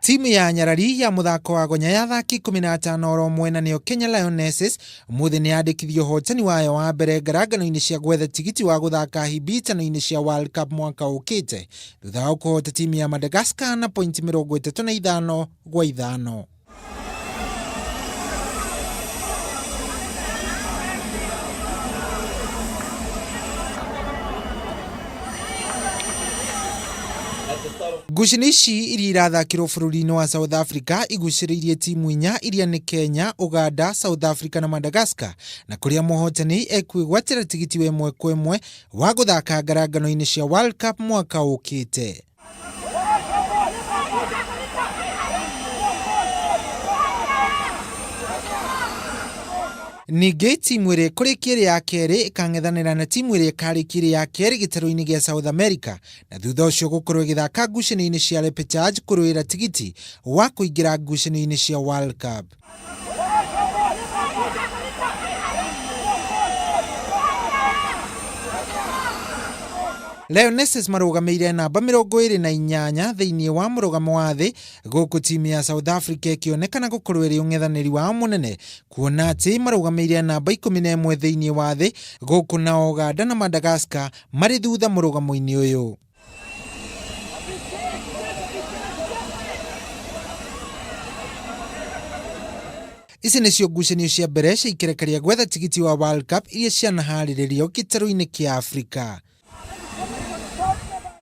Timu ya Nyarari ya mũthako wa gonya ya athaki 15 oro ũmwe na nĩo Kenya Lionesses ũmũthĩ nĩ yandĩkithia ũhotani wayo wa mbere ngarangano-inĩ cia gwetha tigiti wa gũthaka hĩmbĩtano-inĩ cia World Cup mwaka ũkĩte thutha wa kũhota timu ya Madagascar na pointi 35-5. Ngucanio ici iria irathakĩrwo bũrũri-inĩ wa South Africa igucĩrĩirie timu inya iria nĩ Kenya, Uganda, South Africa na Madagascar na kũrĩa mũhotani ekwĩgwatĩra tigiti wa ĩmwe kwa ĩmwe wa gũthaka ngarangano-inĩ cia World Cup mwaka ũkĩte. Ningĩ timu ĩrĩa ĩkũrĩkia ĩrĩ ya kerĩ ĩkang'ethanĩra na timu ĩrĩa ĩkarĩkia ĩrĩ ya kerĩ gĩtarũ-inĩ gĩa South America na thutha ũcio gũkorwo ĩgĩthaka ngucanio-inĩ cia repechage kũrũĩra tigiti wa kũingĩra ngucanio-inĩ cia World Cup. Lionesses marũgamĩire namba 28 thĩinĩ wa mũrũgamo wa thĩ gũkũ timu ya South Africa ĩkĩonekana gũkorwo ĩrĩ ũng'ethanĩri wao mũnene kuona atĩ marũgamĩire namba 11 thĩinĩ wa thĩ gũkũ nao Uganda na Madagascar marĩ thutha mũrũgamo-inĩ ũyũ. Ici nĩcio ngucanio cia mbere cia ikereka rĩa gwetha tigiti wa World Cup iria cianaharĩrĩrio gĩtarũ-inĩ kĩa Afrika.